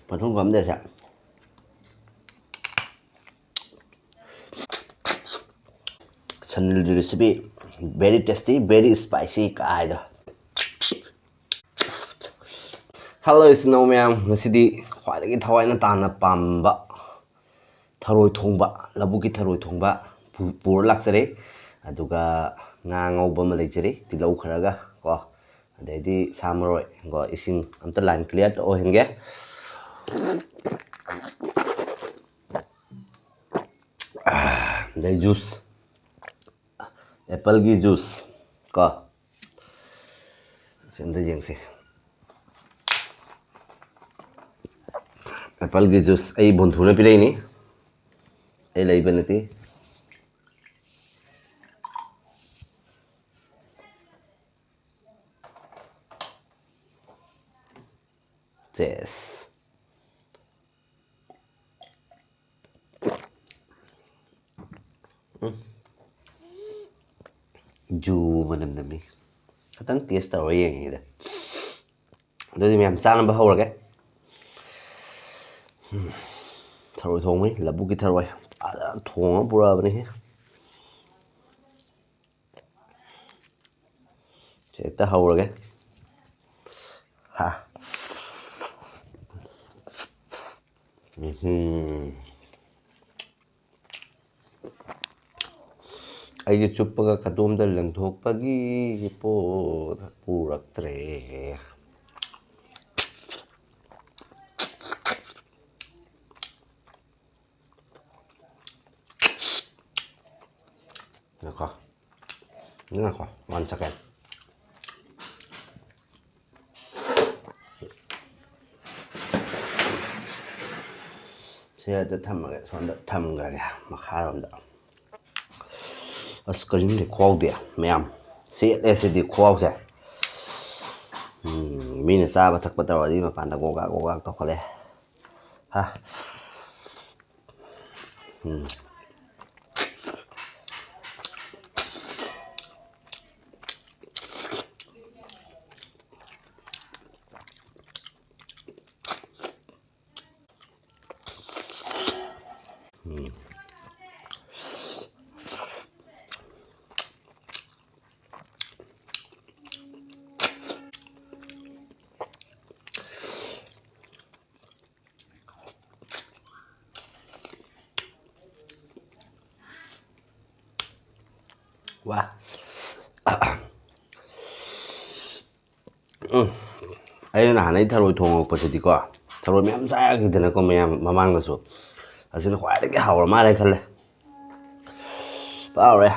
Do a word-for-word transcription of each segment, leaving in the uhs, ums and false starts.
ꯃꯊꯨꯝ ꯀꯝꯗꯦꯁꯦ꯫ ꯁꯟ ꯅꯤꯜꯒꯤ recipe, very tasty, very spicy ꯀꯥꯏꯗꯣ꯫ Hello ꯏꯆꯤꯟ ꯏꯅꯥꯎ ꯃꯌꯥꯝ, ꯉꯁꯤꯗꯤ ꯈ꯭ꯋꯥꯏꯗꯒꯤ ꯊꯋꯥꯏꯅ ꯇꯥꯅ ꯄꯥꯝꯕ ꯊꯔꯣꯏ ꯊꯣꯡꯕ, ꯂꯧꯕꯨꯛꯀꯤ ꯊꯔꯣꯏ ꯊꯣꯡꯕ ꯄꯨ-, ꯄꯨꯔ ꯂꯥꯛꯆꯔꯦ꯫ ꯑꯗꯨꯒ ꯉꯥ ꯉꯧꯕ ꯑꯃ ꯂꯩꯖꯔꯦ, ꯇꯤꯜꯍꯧ ꯈꯔꯒ ꯀꯣ, ꯑꯗꯩꯗꯤ ꯁꯥ ꯃꯔꯣꯏ ꯀꯣ, ꯏꯁꯤꯡ ꯑꯝꯇ line clear ꯑꯣꯏꯍꯟꯒꯦ꯫ ꯑꯗꯩ juice, appleꯒꯤ juice ꯀꯣ, ꯁꯤ ꯑꯝꯇ ꯌꯦꯡꯁꯤ꯫ Appleꯒꯤ juice ꯑꯩ ꯕꯣꯟꯊꯨꯅ ꯄꯤꯔꯛꯏꯅꯤ, ꯑꯩ ꯂꯩꯕ ꯅꯠꯇꯦ꯫ ꯆꯦꯁ꯫ ꯎꯝ꯫ ꯖꯨ ꯃꯅꯝ ꯅꯝꯃꯤ꯫ ꯈꯤꯇꯪ taste ꯇꯧꯔ ꯌꯦꯡꯉꯤꯗ꯫ ꯑꯗꯨꯗꯤ ꯃꯌꯥꯝ ꯆꯥꯅꯕ ꯍꯧꯔꯒꯦ꯫ ꯎꯝ꯫ ꯊꯔꯣꯏ ꯊꯣꯡꯕꯅꯤ, ꯂꯧꯕꯨꯛꯀꯤ ꯊꯔꯣꯏ꯫ ꯐꯖꯅ ꯊꯣꯡꯉ ꯄꯨꯔꯛꯑꯕꯅꯤꯍꯦ꯫ ꯁꯤ ꯍꯦꯛꯇ ꯍꯧꯔꯒꯦ꯫ ꯍꯥ꯫ ꯎꯝꯍꯨꯝ꯫ ꯑꯩꯒꯤ ꯆꯨꯞꯄꯒ ꯀꯗꯣꯝꯗ ꯂꯪꯊꯣꯛꯄꯒꯤ ꯄꯣꯠ ꯄꯨꯔꯛꯇ꯭ꯔꯦ꯫ ꯉꯥꯏꯈꯣ꯫ ꯉꯥꯏꯈꯣ꯫ One second꯫ ꯁꯤ ꯑꯗ ꯊꯝꯃꯒꯦ, ꯁꯣꯝꯗ ꯊꯝꯈ꯭ꯔꯒꯦ ꯃꯈꯥꯔꯣꯝꯗ꯫ ꯑꯁ, ꯀꯔꯤꯅꯣꯅꯦ ꯈꯨꯍꯥꯎꯗꯤ ꯃꯌꯥꯝ꯫ ꯁꯦꯠꯂꯦ ꯁꯤꯗꯤ ꯈꯨꯍꯥꯎꯁꯦ꯫ ꯎꯝ, ꯃꯤꯅ ꯆꯥꯕ ꯊꯛꯄ ꯇꯧꯔꯗꯤ ꯃꯄꯥꯟꯗ ꯒꯣꯒꯥ ꯒꯣꯒꯥ ꯇꯧꯈꯠꯂꯦ꯫ ꯍꯥ꯫ ꯎꯝ꯫ ꯎꯝ꯫ ꯋꯥ꯫ ꯎꯝ꯫ ꯑꯩꯅ ꯅꯍꯥꯟ ꯑꯩ ꯊꯔꯣꯏ ꯊꯣꯡꯉꯛꯄꯁꯤꯗꯤꯀꯣ, ꯊꯔꯣꯏ ꯃꯌꯥꯝ ꯆꯥꯈꯤꯗꯅꯀꯣ ꯃꯌꯥꯝ ꯃꯃꯥꯡꯗꯁꯨ, ꯑꯁꯤꯅ ꯈ꯭ꯋꯥꯏꯗꯒꯤ ꯍꯥꯎꯔ ꯃꯥꯜꯂꯦ ꯈꯜꯂꯦ꯫ ꯐꯥꯎꯔꯦ꯫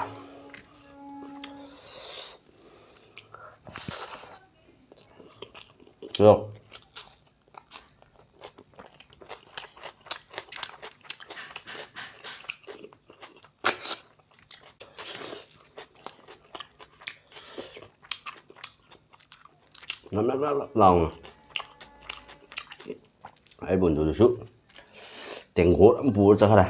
ꯑꯗꯣ ꯅꯞ ꯅꯞ ꯅꯞ ꯅꯞ ꯂꯥꯎꯅ꯫ ꯑꯩ ꯕꯨꯟꯗꯨꯗꯨꯁꯨ ꯇꯦꯡꯀꯣꯠ ꯑꯃ ꯄꯨꯔ ꯆꯠꯈ꯭ꯔꯦ꯫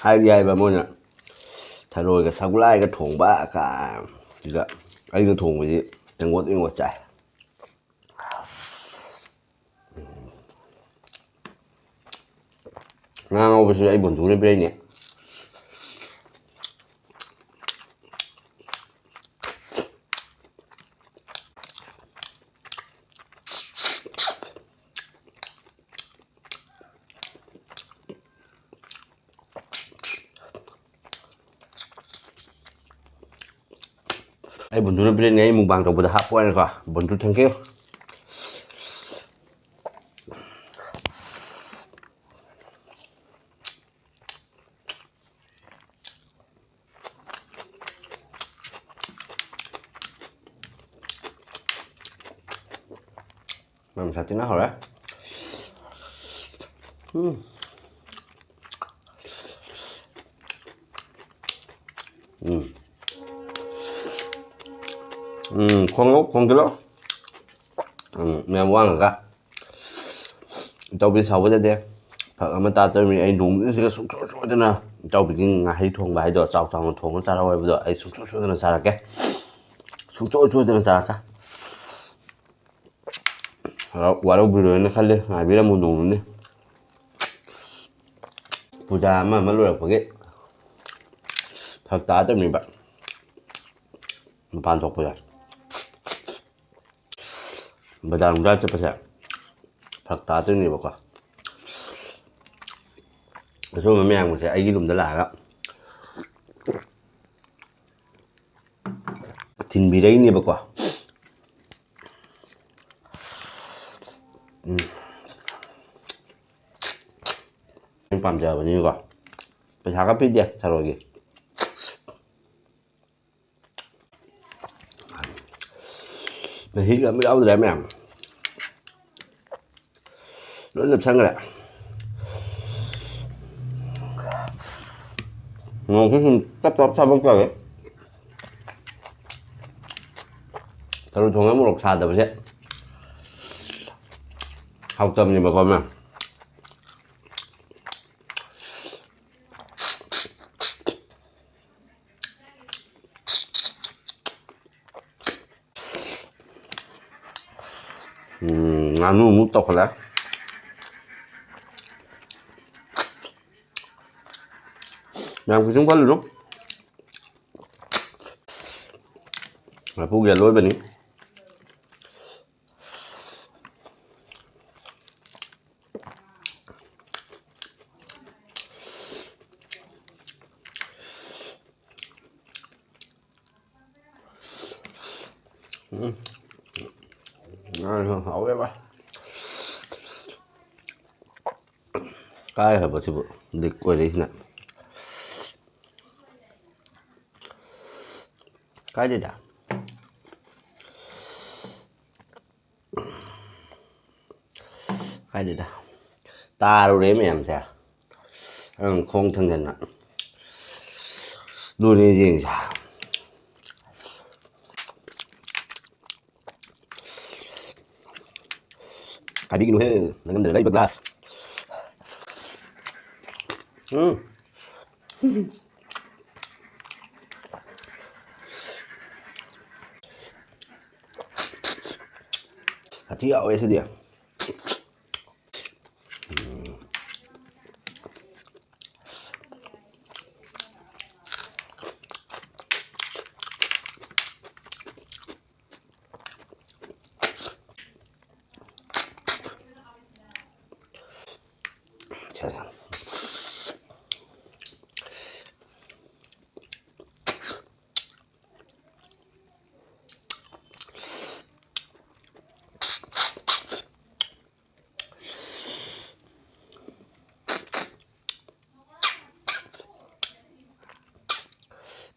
ꯍꯥꯏꯗꯤ ꯍꯥꯏꯕ ꯃꯣꯏꯅ ꯊꯔꯣꯏꯒ ꯁꯒꯨꯂꯥꯏꯒ ꯊꯣꯡꯕ ꯀꯥꯏ, ꯁꯤꯗ ꯑꯩꯅ ꯊꯣꯡꯕꯁꯤ ꯇꯦꯡꯀꯣꯠ ꯇꯦꯡꯀꯣꯠ ꯆꯥꯏ꯫ ꯉꯥ ꯉꯧꯕꯁꯨ ꯑꯩ ꯕꯨꯟꯗꯨꯅ ꯄꯤꯔꯛꯏꯅꯦ꯫ ꯑꯩ ꯕꯨꯟꯗꯨꯅ ꯄꯤꯔꯛꯏꯅꯦ, ꯑꯩ mukbang ꯇꯧꯕꯗ ꯍꯥꯞꯄꯣ ꯍꯥꯏꯅꯀꯣ꯫ ꯕꯨꯟꯗꯨ, thank you꯫ ꯃꯅꯝ ꯁꯥꯊꯤꯅ ꯍꯧꯔꯦ꯫ ꯎꯝ꯫ ꯎꯝ꯫ ꯎꯝ, ꯈꯣꯡꯉꯣ, ꯈꯣꯡꯖꯤꯜꯂꯣ꯫ ꯎꯝ, ꯃꯌꯥꯝ ꯋꯥꯡꯉꯒ꯫ ꯏꯇꯥꯎꯕꯤ ꯁꯥꯎꯕ ꯌꯥꯗꯦ꯫ ꯐꯔꯛ ꯑꯃ ꯇꯥ ꯇꯧꯔꯤꯕꯅꯤ꯫ ꯑꯩ ꯅꯣꯡꯃꯁꯤꯒ ꯁꯨꯡꯁꯣꯏ ꯁꯣꯏꯗꯅ ꯏꯇꯥꯎꯕꯤꯒꯤ ꯉꯥꯍꯩ ꯊꯣꯡꯕ ꯍꯥꯏꯗꯣ, ꯆꯥꯎ ꯆꯥꯎꯅ ꯊꯣꯡꯉ ꯆꯥꯔꯛꯑꯣ ꯍꯥꯏꯕꯗꯣ ꯑꯩ ꯁꯨꯡꯁꯣꯏ ꯁꯣꯏꯗꯅ ꯆꯥꯔꯛꯀꯦ꯫ ꯁꯨꯡꯁꯣꯏ ꯁꯣꯏꯗꯅ ꯆꯥꯔꯛꯀꯦ꯫ ꯋꯥꯔꯧꯕꯤꯔꯣꯏꯅ ꯈꯜꯂꯦ, ꯉꯥꯏꯕꯤꯔꯝꯃꯨ ꯅꯣꯡꯃꯅꯤ꯫ ꯄꯨꯖꯥ ꯑꯃ ꯑꯃ ꯂꯣꯏꯔꯛꯄꯒꯤ ꯐꯔꯛ ꯇꯥꯗꯕꯅꯦꯕ ꯃꯄꯥꯟ ꯊꯣꯛꯄꯁꯦ꯫ ꯕꯖꯥꯔ ꯅꯨꯡꯖꯥꯔ ꯆꯠꯄꯁꯦ ꯐꯔꯛ ꯇꯥꯗꯣꯏꯅꯦꯕꯀꯣ꯫ ꯑꯁꯨꯝꯕ ꯃꯌꯥꯝꯁꯦ ꯑꯩꯒꯤ ꯔꯨꯝꯗ ꯂꯥꯛꯑꯒ ꯊꯤꯟꯕꯤꯔꯛꯏꯅꯦꯕꯀꯣ꯫ ꯎꯝ꯫ ꯑꯩꯅ ꯄꯥꯝꯖꯕꯅꯤꯅꯀꯣ꯫ ꯄꯩꯁꯥꯒ ꯄꯤꯗꯦ ꯊꯔꯣꯏꯒꯤ꯫ ꯃꯍꯤꯒ ꯑꯝꯇ ꯌꯥꯎꯗ꯭ꯔꯦ ꯃꯌꯥꯝ꯫ ꯂꯣꯏ ꯂꯨꯞꯁꯟꯈ꯭ꯔꯦ꯫ ꯃꯣꯔꯣꯛꯁꯨ ꯁꯨꯝ ꯇꯞ ꯇꯞ ꯆꯥꯕ ꯇꯧꯋꯦ꯫ ꯊꯔꯣꯏ ꯊꯣꯡꯉ ꯃꯣꯔꯣꯛ ꯁꯥꯗꯕꯁꯦ ꯍꯥꯎꯇꯕꯅꯦꯕꯀꯣ, ꯃꯌꯥꯝ꯫ ꯎꯝ, ꯉꯥꯅꯨ ꯑꯃꯨꯛ ꯇꯧꯈꯠꯂꯦ꯫ ꯃꯌꯥꯝ ꯀꯩꯁꯨꯝ ꯈꯜꯂꯨꯅꯨ꯫ ꯃꯄꯨꯒꯤ ꯑꯂꯣꯏꯕꯅꯤ꯫ ꯎꯝ꯫ ꯉꯥꯁꯨ ꯍꯥꯎꯋꯦꯕ꯫ ꯀꯥꯏꯈ꯭ꯔꯕ ꯁꯤꯕꯨ? ꯂꯤꯛ ꯑꯣꯏꯔꯛꯏꯁꯤꯅ꯫ ꯀꯥꯏꯗꯦꯗ꯫ ꯀꯥꯏꯗꯦꯗ꯫ ꯇꯥꯔꯨꯔꯦ ꯃꯌꯥꯝꯁꯦ꯫ ꯑꯪ, ꯈꯣꯡ ꯊꯥꯡꯖꯟꯅ꯫ ꯑꯗꯨꯅꯦ ꯌꯦꯡꯁꯦ꯫ ꯀꯥꯏꯕꯤꯒꯅꯨꯍꯦ, ꯅꯪꯉꯝꯗꯅ ꯂꯩꯕ ꯒ꯭ꯂꯥꯁ꯫ ꯎꯝ꯫ ꯁꯥꯊꯤ ꯍꯥꯎꯋꯦ ꯁꯤꯗꯤ꯫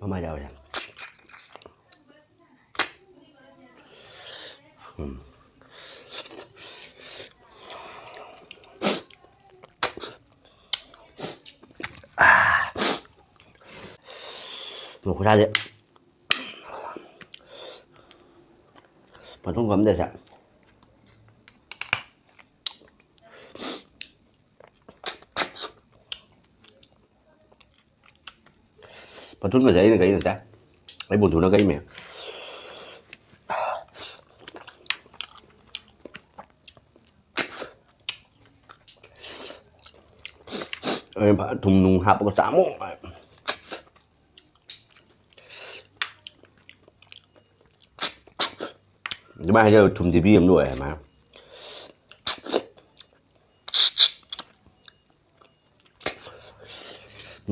ꯃꯃꯥꯏ ꯌꯥꯎꯔꯦ꯫ ꯎꯝ꯫ ꯃꯣꯔꯣꯛ ꯈꯨꯁꯥꯁꯦ꯫ ꯃꯇꯨꯝ ꯀꯝꯗꯁꯦ꯫ ꯃꯇꯨꯝꯒꯁꯦ ꯑꯩꯅ ꯀꯛꯏ ꯅꯠꯇꯦ, ꯑꯩ ꯕꯨꯙꯨꯅ ꯀꯛꯏꯃꯦ꯫ ꯑꯩꯅ ꯐꯖꯅ ꯊꯨꯝ ꯅꯨꯡ ꯍꯥꯞꯄꯒ ꯆꯥꯃꯣ꯫ ꯑꯗꯨꯃꯥꯏꯅ ꯍꯥꯏꯖꯔꯒ ꯊꯨꯝ ꯗꯤꯕꯤ ꯑꯃ ꯂꯣꯏꯔꯦ ꯃꯥ꯫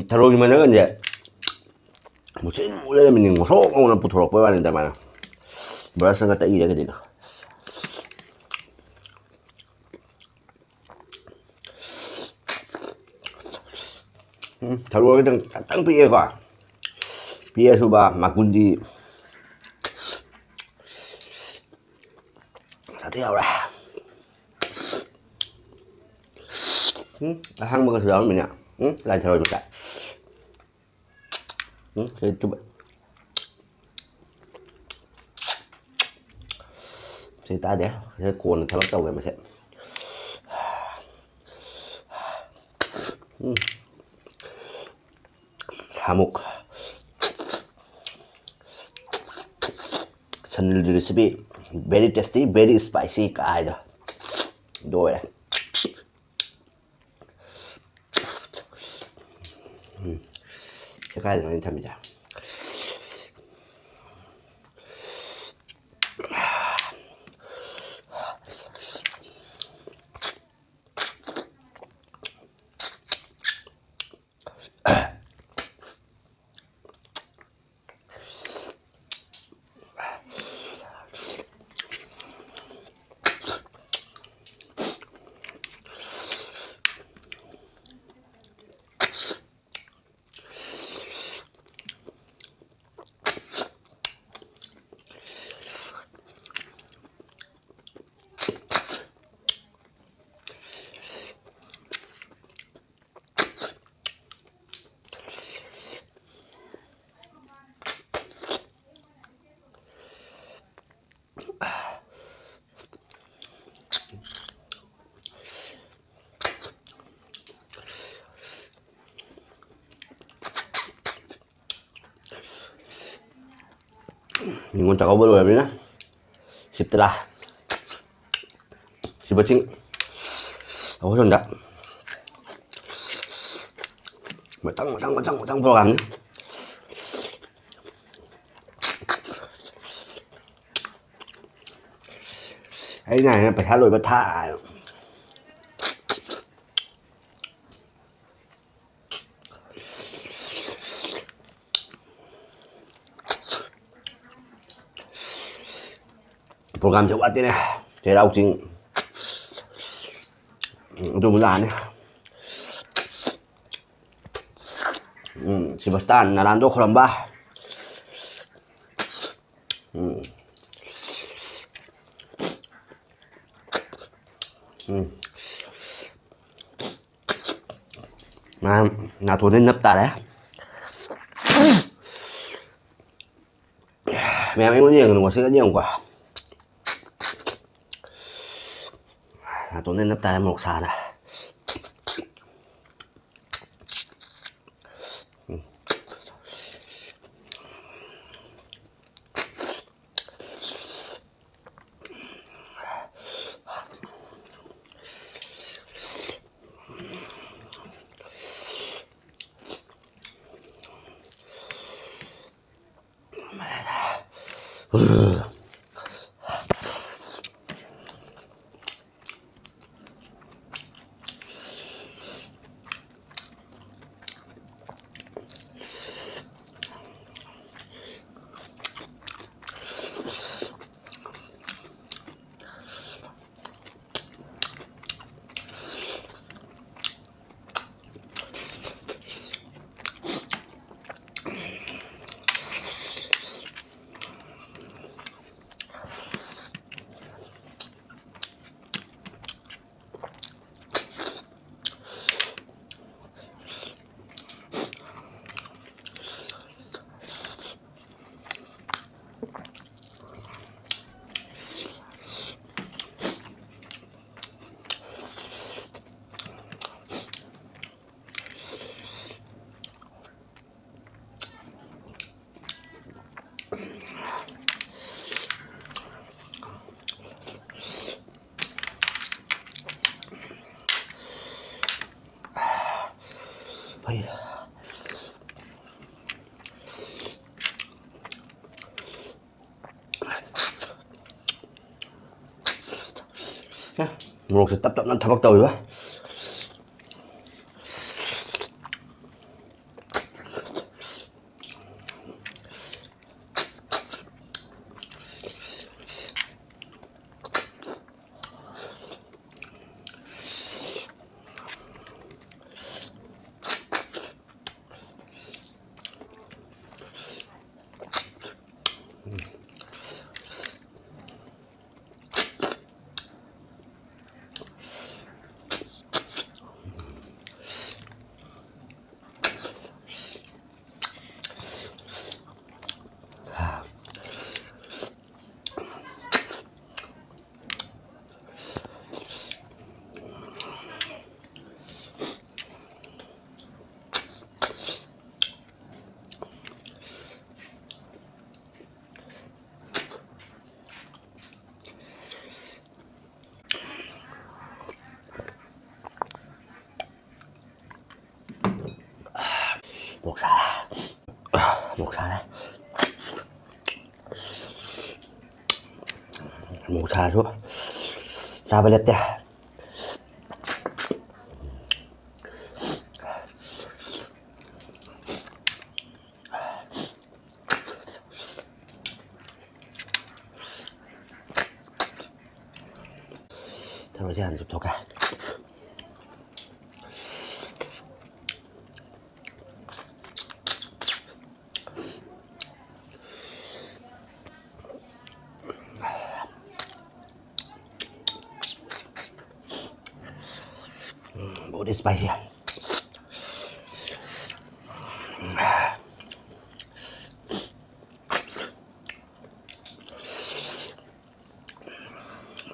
ꯊꯔꯣꯏꯒꯤ ꯃꯅꯒꯟꯁꯦ ꯃꯨꯁꯤꯟ ꯃꯨ ꯂꯩꯔꯝꯃꯤꯅꯦ, ꯉꯧꯁꯣꯛ ꯉꯧꯅ ꯄꯨꯊꯣꯔꯛꯄꯩ ꯋꯥꯅꯤꯗ ꯃꯥꯅ꯫ ꯕ꯭ꯔꯁꯅꯒ ꯇꯛꯏꯔ ꯀꯩꯗꯩꯅꯣ꯫ ꯎꯝ, ꯊꯔꯣꯏ ꯈꯤꯇꯪ, ꯈꯤꯇꯪ ꯄꯤꯛꯑꯦꯀꯣ꯫ ꯄꯤꯛꯑꯁꯨꯕ ꯃꯒꯨꯟꯗꯤ ꯁꯥꯊꯤ ꯌꯥꯎꯔꯦ꯫ ꯎꯝ, ꯑꯍꯥꯡꯕꯒꯁꯨ ꯌꯥꯎꯔꯝꯃꯤꯅꯦ꯫ ꯎꯝ, ꯂꯥꯏ ꯊꯔꯣꯏ ꯃꯆꯥ꯫ ꯎꯝ, ꯁꯤ ꯇꯨ-, ꯁꯤ ꯇꯥꯗꯦ꯫ ꯁꯤ ꯀꯣꯟꯅ ꯊꯕꯛ ꯇꯧꯒꯦ ꯃꯁꯦ꯫ ꯎꯝ꯫ ꯁꯥꯃꯨꯛ꯫ ꯁꯟ recipe. Very tasty, very spicy ꯀꯥꯏꯗꯣ ꯂꯣꯏꯔꯦ꯫ ꯎꯝ꯫ ꯁꯦꯒꯥꯏꯗꯅ ꯑꯩꯅ ꯊꯝꯃꯤꯁꯦ꯫ ꯅꯤꯉꯣꯜ ꯆꯥꯛꯀꯧꯕ ꯂꯣꯏꯔꯕꯅꯤꯅ ꯁꯤꯞꯇꯔꯥ ꯁꯤꯕ ꯆꯤꯡ ꯑꯩꯈꯣꯏ ꯁꯣꯝꯗ ꯃꯊꯪ ꯃꯊꯪ ꯃꯊꯪ ꯃꯊꯪ ꯄ꯭ꯔꯣꯒꯥꯝꯅꯤ꯫ ꯑꯩꯅ ꯍꯥꯏꯅ ꯄꯩꯁꯥ ꯂꯣꯏꯕ ꯊꯥ꯫ ꯄ꯭ꯔꯣꯒꯥꯝꯁꯦ ꯋꯥꯠꯇꯦꯅꯦ꯫ ꯆꯩꯔꯥꯎ ꯆꯤꯡ ꯑꯗꯨꯃꯨꯛ ꯂꯥꯛꯑꯅꯤ꯫ ꯎꯝ, ꯁꯤꯕꯁꯇꯥꯟ ꯅꯥꯂꯥꯟꯗꯣ ꯈꯨꯔꯝꯕ꯫ ꯎꯝ꯫ ꯎꯝ꯫ ꯃꯌꯥꯝ ꯅꯥꯇꯣꯟꯗꯩ ꯅꯞ ꯇꯥꯔꯦ꯫ ꯃꯌꯥꯝ ꯑꯩꯉꯣꯟꯗ ꯌꯦꯡꯒꯅꯨ, ꯉꯁꯤꯒꯗꯤ ꯌꯦꯡꯉꯨꯀꯣ꯫ ꯅꯥꯇꯣꯟꯗꯩ ꯅꯞ ꯇꯥꯔꯦ ꯃꯣꯔꯣꯛ ꯁꯥꯅ꯫ ꯃꯣꯔꯣꯛꯁꯦ ꯇꯞ ꯇꯞꯅ ꯊꯕꯛ ꯇꯧꯔꯤꯕ꯫ ꯃꯣꯔꯣꯛ ꯁꯥꯔꯦ꯫ ꯃꯣꯔꯣꯛ ꯁꯥꯔꯦ꯫ ꯃꯣꯔꯣꯛ ꯁꯥꯔꯁꯨ ꯆꯥꯕ ꯂꯦꯞꯇꯦ꯫ ꯊꯔꯣꯏꯁꯦ ꯍꯥꯟꯅ ꯆꯨꯞꯊꯣꯛꯀꯦ꯫ ꯎꯝ, ꯕꯣꯗꯤ ꯏꯁꯄꯥꯏꯁꯤ꯫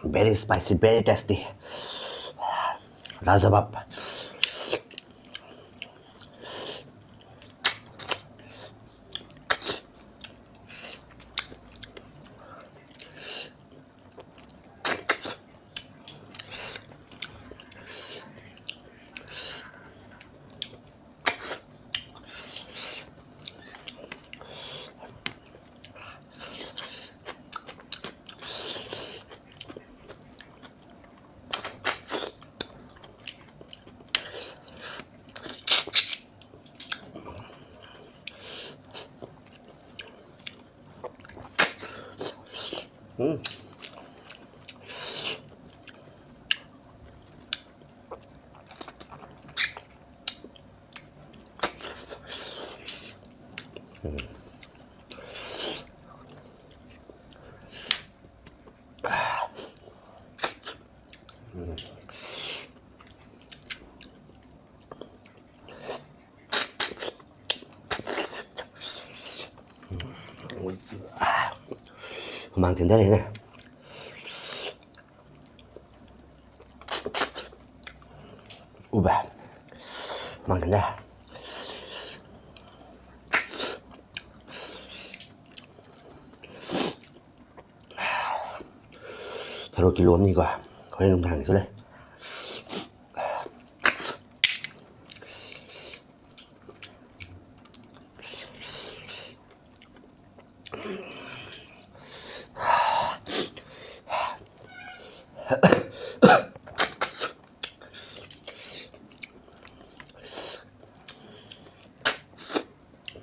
Very spicy, very tasty. ꯂꯥꯖꯕꯥꯕ꯫ ꯎꯝ꯫ ꯍꯨꯃꯥꯡ ꯊꯤꯟꯊꯔꯛꯏꯅꯦ꯫ ꯎꯕ꯫ ꯍꯨꯃꯥꯡ ꯊꯤꯟꯊꯔꯦ꯫ ꯊꯔꯣꯏ ꯀꯤꯂꯣ ꯑꯃꯅꯤꯀꯣ꯫ ꯍꯣꯔꯦꯟ ꯅꯨꯡꯗꯥꯡꯒꯤꯁꯨ ꯂꯩ꯫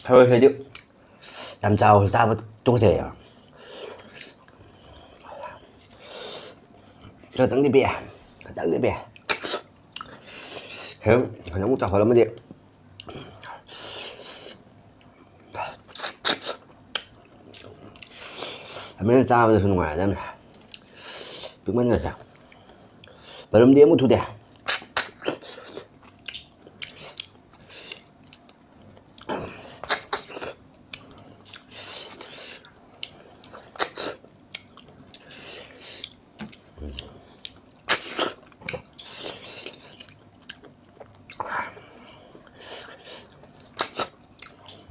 ꯊꯔꯣꯏ ꯍꯥꯏꯗꯤ ꯌꯥꯝ ꯆꯥꯎꯕꯁꯨ ꯆꯥꯕ ꯇꯣꯛꯆꯩꯌꯦꯕ꯫ ꯈꯤꯇꯪꯗꯤ ꯄꯤꯛꯑꯦ, ꯈꯤꯇꯪꯗꯤ ꯄꯤꯛꯑꯦ꯫ ꯍꯌꯦꯡ ꯐꯖꯅ ꯑꯃꯨꯛ ꯆꯥꯎꯈꯠꯂꯝꯃꯗꯤ ꯑꯃꯅ ꯆꯥꯕꯗꯁꯨ ꯅꯨꯡꯉꯥꯏꯔꯗꯕꯅꯦ꯫ ꯄꯤꯛꯃꯟꯈ꯭ꯔꯁꯦ꯫ ꯕꯔꯨꯝꯗꯤ ꯑꯃꯨꯛ ꯊꯨꯗꯦ꯫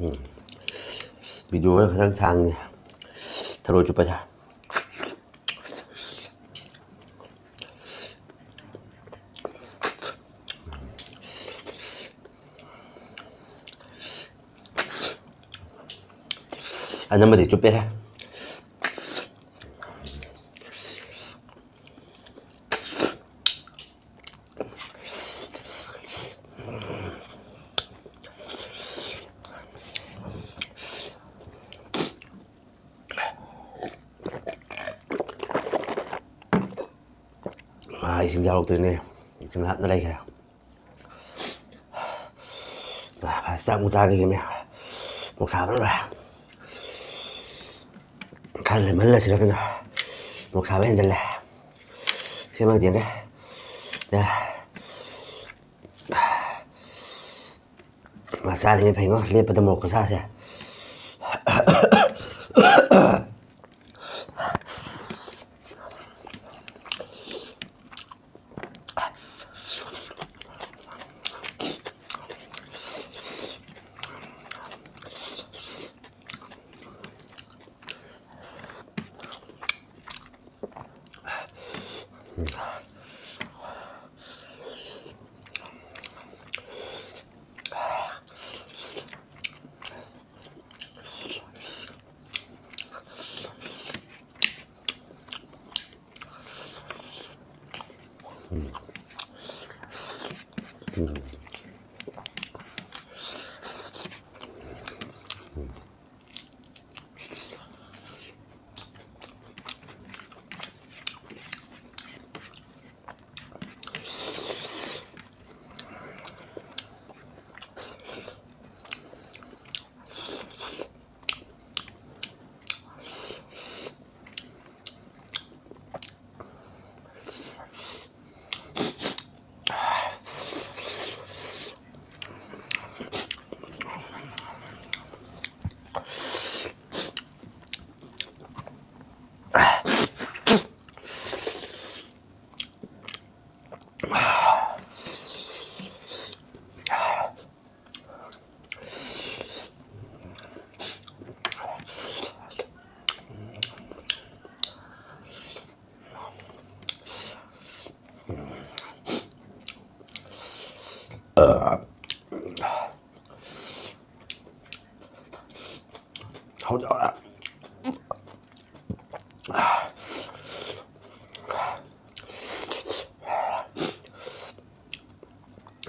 ꯎꯝ꯫ ꯚꯤꯗꯤꯑꯣ ꯈꯔ ꯈꯤꯇꯪ ꯁꯥꯡꯉꯦ꯫ ꯊꯔꯣꯏ ꯆꯨꯞꯄꯁꯦ꯫ ꯑꯅꯝꯕꯗꯤ ꯆꯨꯞꯄꯦꯍꯦ꯫ ꯑꯥ, ꯏꯁꯤꯡ ꯌꯥꯎꯔꯛꯇꯣꯏꯅꯦ꯫ ꯏꯁꯤꯡ ꯍꯥꯞꯅ ꯂꯩꯈ꯭ꯔꯦ꯫ ꯑꯥ, ꯐꯥꯔꯁ ꯆꯥꯛ ꯑꯃꯨꯛ ꯆꯥꯈꯤꯒꯦ ꯃꯌꯥꯝ꯫ ꯃꯣꯔꯣꯛ ꯁꯥꯕꯅ ꯂꯣꯏꯔꯦ꯫ ꯈꯔ ꯂꯦꯝꯍꯜꯂꯁꯤꯔ ꯀꯩꯅꯣ꯫ ꯃꯣꯔꯣꯛ ꯁꯥꯕ ꯍꯦꯟꯖꯜꯂꯦ꯫ ꯁꯤꯃ ꯌꯦꯡꯒꯦ꯫ ꯑꯦ꯫ ꯃꯥ ꯆꯥꯔꯤꯉꯩ ꯐꯩꯉꯣ, ꯂꯦꯞꯄꯗ ꯃꯣꯔꯣꯛ ꯈꯨꯁꯥꯁꯦ꯫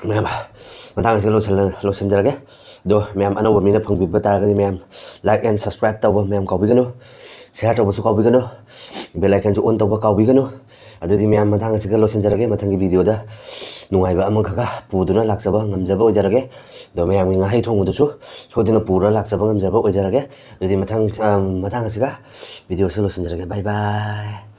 ꯃꯌꯥꯝ, ꯃꯇꯥꯡ ꯑꯁꯤꯗ ꯂꯣꯏꯁꯤꯜꯂ-, ꯂꯣꯏꯁꯤꯟꯖꯔꯒꯦ꯫ ꯑꯗꯣ ꯃꯌꯥꯝ, ꯑꯅꯧꯕ ꯃꯤꯅ ꯐꯪꯕꯤꯕ ꯇꯥꯔꯒꯗꯤ ꯃꯌꯥꯝ like and subscribe ꯇꯧꯕ ꯃꯌꯥꯝ ꯀꯥꯎꯕꯤꯒꯅꯨ, share ꯇꯧꯕꯁꯨ ꯀꯥꯎꯕꯤꯒꯅꯨ, bell icon ꯁꯨ on ꯇꯧꯕ ꯀꯥꯎꯕꯤꯒꯅꯨ꯫ ꯑꯗꯨꯗꯤ ꯃꯌꯥꯝ, ꯃꯇꯥꯡ ꯑꯁꯤꯒ ꯂꯣꯏꯁꯤꯟꯖꯔꯒꯦ꯫ ꯃꯊꯪꯒꯤ video ꯗ ꯅꯨꯡꯉꯥꯏꯕ ꯑꯃꯈꯛꯀ ꯄꯨꯗꯨꯅ ꯂꯥꯛꯆꯕ ꯉꯝꯖꯕ ꯑꯣꯏꯖꯔꯒꯦ꯫ ꯑꯗꯣ ꯃꯌꯥꯝꯒꯤ ꯉꯥꯍꯩ ꯊꯣꯡꯕꯗꯨꯁꯨ ꯁꯣꯏꯗꯅ ꯄꯨꯔ ꯂꯥꯛꯆꯕ ꯉꯝꯖꯕ ꯑꯣꯏꯖꯔꯒꯦ꯫ ꯑꯗꯨꯗꯤ ꯃꯊꯪ, ꯑ, ꯃꯇꯥꯡ ꯑꯁꯤꯒ video ꯁꯤ ꯂꯣꯏꯁꯤꯟꯖꯔꯒꯦ꯫ Bye bye꯫